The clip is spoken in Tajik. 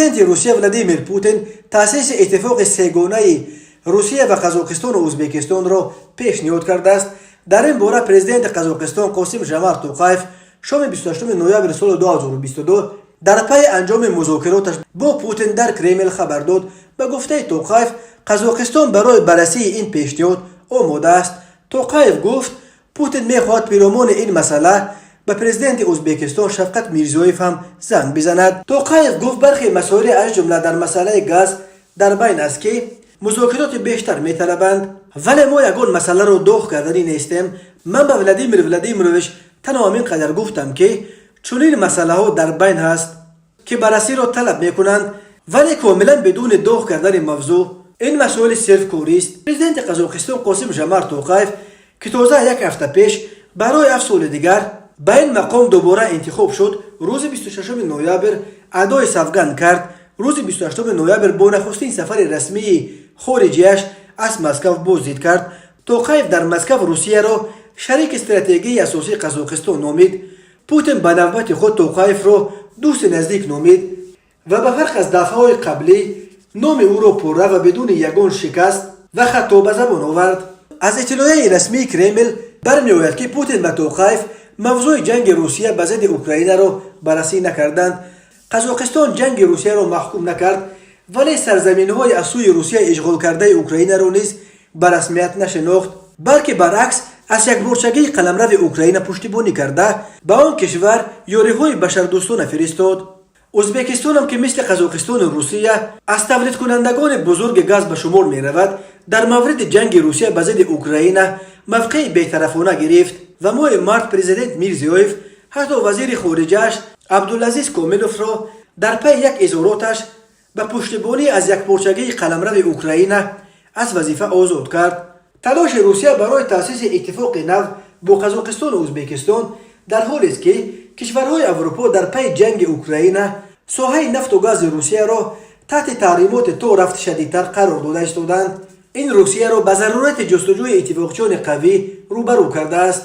Президенти Русия Владимир Путин таъсиси иттифоқи сегонаи Русия ва Қазоқистону Ӯзбекистонро пешниҳод кардааст. Дар ин бора президенти Қазоқистон Қосим Жомарт Тоқаев шоми 28 ноябри соли 2022 дар пайи анҷоми музокироташ бо Путин дар Кремл хабар дод. Ба гуфтаи Тоқаев, Қазоқистон барои баррасии ин пешниҳод омода аст. Тоқаев гуфт, Путин мехоҳад пиромони ин масъала ба президенти Ӯзбекистон Шавкат Мирзиёев ҳам занг бизанад. Тоқаев гуфт, бархе масоиле, аз ҷумла дар масъалаи газ, дар байн аст, ки музокироти бештар металабанд, вале мо ягон масъаларо доғ карданӣ нестем. Ман ба Владимир Владимирович танҳо ҳамин қадар гуфтам, ки чунин масъалаҳо дар байн ҳаст, ки баррасиро талаб мекунанд, вале комилан бидуни доғ кардани мавзӯъ. Ин масоили сирф корист. Президенти Қазоқистон Қосим Жомарт Тоқаев, ки тоза як ҳафта пеш барои 7 соли дигар ба ин мақом дубора интихоб шуд, рӯзи 26 ноябр адои савганд кард. Рӯзи 28 ноябр бо нахустин сафари расмии хориҷиаш аз Москав боздид кард. Тоқаев дар Москав Русияро шарики стратегии асосии Қазоқистон номид. Путин ба навбати худ Тоқаевро дӯсти наздик номид ва ба фарқ аз дафъаҳои қаблӣ номи ӯро пурра ва бидуни ягон шикаст ва хато ба забон овард. Аз иттилояи расмии Кремл бармеояд, ки Путин ва Тоқаев мавзӯи ҷанги Русия ба зидди Украинаро баррасӣ накарданд. Қазоқистон ҷанги Русияро маҳкум накард, вале сарзаминҳои аз сӯи Русия ишғолкардаи Украинаро низ ба расмият нашинохт, балки баръакс, аз якпорчагии қаламрави Украина пуштибонӣ карда, ба он кишвар ёриҳои башардӯстона фиристод. Ӯзбекистонам, ки мисли Қазоқистону Русия аз тавлидкунандагони бузурги газ ба шумор меравад, дар мавриди ҷанги Русия ба зидди Украина мавқеи бетарафона гирифт ва моҳи март президент Мирзиёев ҳатто вазири хориҷааш Абдулазиз Комиловро дар пайи як изҳороташ ба пуштибонӣ аз якпорчагии қаламрави Украина аз вазифа озод кард. Талоши Русия барои таъсиси иттифоқи нав бо Қазоқистону Ӯзбекистон дар ҳолест, ки кишварҳои Аврупо дар пайи ҷанги Украина соҳаи нафту гази Русияро таҳти таҳримоти то рафт шадидтар қарор дода истоданд. Ин Русияро ба зарурати ҷустуҷӯи иттифоқчиёни қавӣ рӯбарӯ кардааст.